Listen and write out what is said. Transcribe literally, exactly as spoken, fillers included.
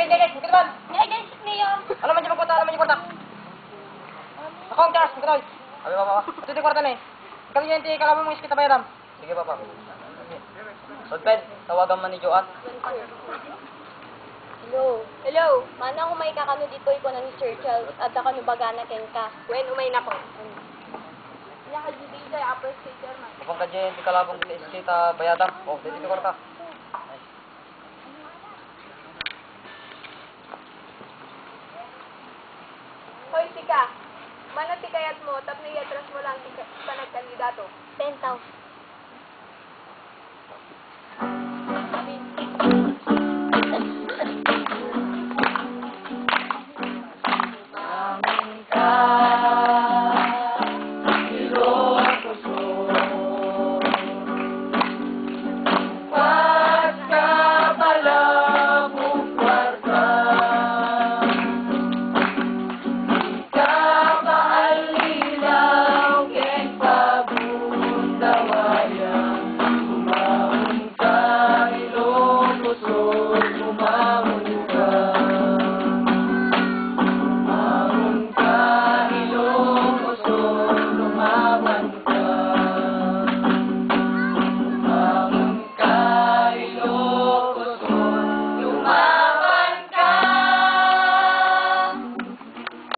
Guys, guys, guys, guys. Ni, guys, Mayor. Ano man dyan magkwarta? Ano man yung kwarta? Ako ang Charles, magkatoy. Abi, papa. Ito yung kwarta na eh. Kami yan, ti kalaban mo, iskita bayadam. Sige, papa. Rodben, tawagan man ni Joan. Hello. Hello. Manang, umayka kano ditoy, kuna ni Sir Charles, adda kano bagana kenka. Wen, umaynako. Ania kadi daytoy, upper state chairman. Apan kadi, ti kalaban ko ti iskita bayadam. O, dito ka. Hoy, sika. Mano ti kayatmo tapno iatras mo lang ti ka-, panagkandidato? Ten thousand.